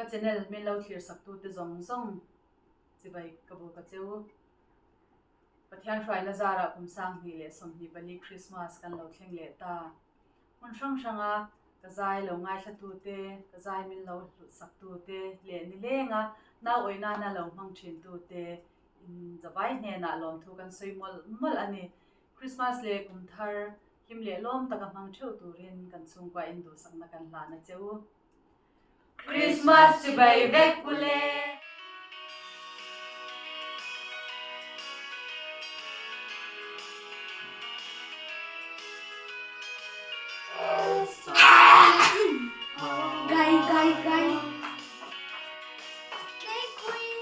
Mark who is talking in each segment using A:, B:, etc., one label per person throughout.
A: Ka channel min lo thlir sak tute zawng zawng chibai ka buk a che u. Pathian hruaina zarah kum 20 leh 24 Christmas kan lo thleng leh ta. Hmun hrang hranga ka zai lo ngaithla tute, ka zai min lo hlut sak tute leh nilenga nau awih nana lo hmang thin tute in zavai hnenah lawmthu kan sawi mawlh mawlh a ni. Christmas leh kum thar hlim leh lawm taka hmang theuh turin kan chhungkua in duhsakna kan hlan a che u. Christmas chibai vek ule!
B: Gai gai gai. Slay queen.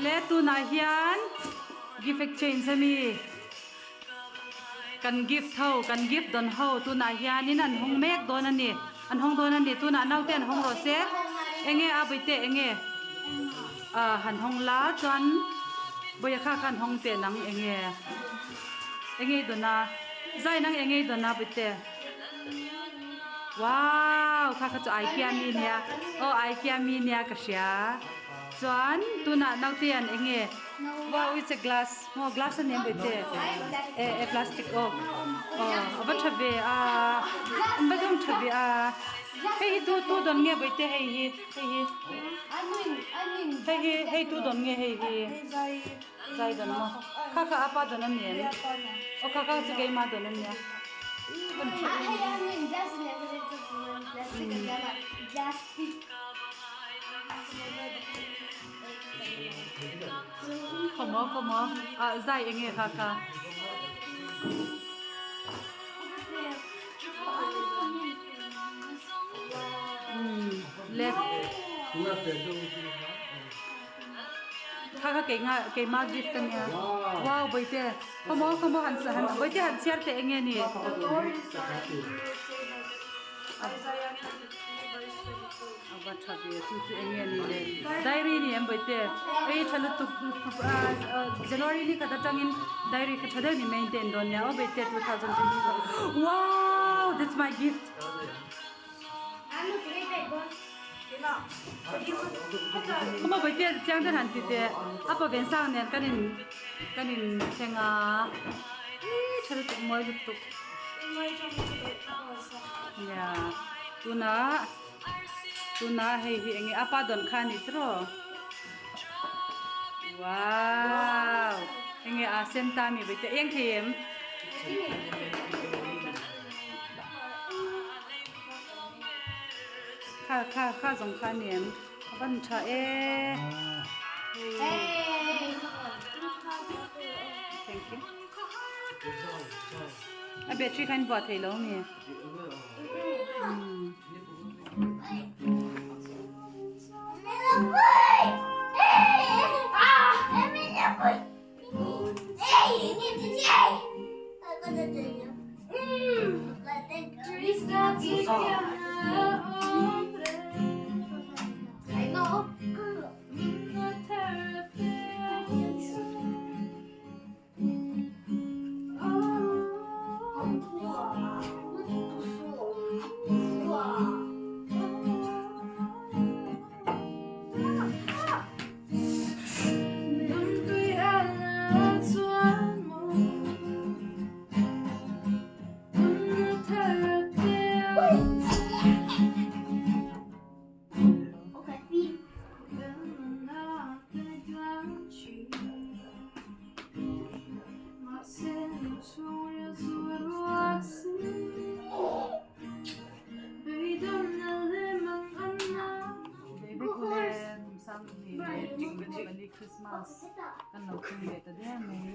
A: Le tunah hian gift exchange a mi kan gift ho kan gift dawn ho tunah hianin an hawng mek dawn a ni an hawng dawn a ni tunah naute an hawng rawh se enge a bawihte enge ah han hawng la chuan bawia kha khan hawng teh nang enge enge i dawn a zai nang enge i dawn a bawihte. Wow kha kha chu Ikea mi nia aw Ikea mi nia ka hria chuan tunah naute an eng nge wow it's a glass maw glass a ni em bawihte e e plastic aw aw a va tha ve a an va dawng tha ve a hei hi tu tu dawn nge bawihte hei hi hei hi hei hi hei tu dawn nge hei hi zai dawn maw kha kha apa dawn a ni em aw kha kha chu keimah dawn a nia. Khawmaw khawmaw ah zai eng nge kha kha. Le kha kha keima gift a nia wow bawihte. Khawmaw khawmaw han han bawihte han chhiar teh eng nge ni? A va tha ve chu chu eng nge ni le diary ni em bawihte ei tha lutuk January ni khat atangin diary kha tha deuh ni maintain dawn nia aw bawihte 2025 wow that's my gift. Khawmaw bawihte chiang deuh han ti teh a pa ven sang nen kan in kan in thleng a ih tha lutuk mawi lutuk nia tunah tunah hei hi eng nge a pa dawn kha a ni tiraw wow eng nge a sen ta mi bawihte eng thei em. Kha kha kha zawng kha a ni em a van tha e thank you a battery kha in vuah thei lo mi Christmas kan lo thleng leh ta der mai.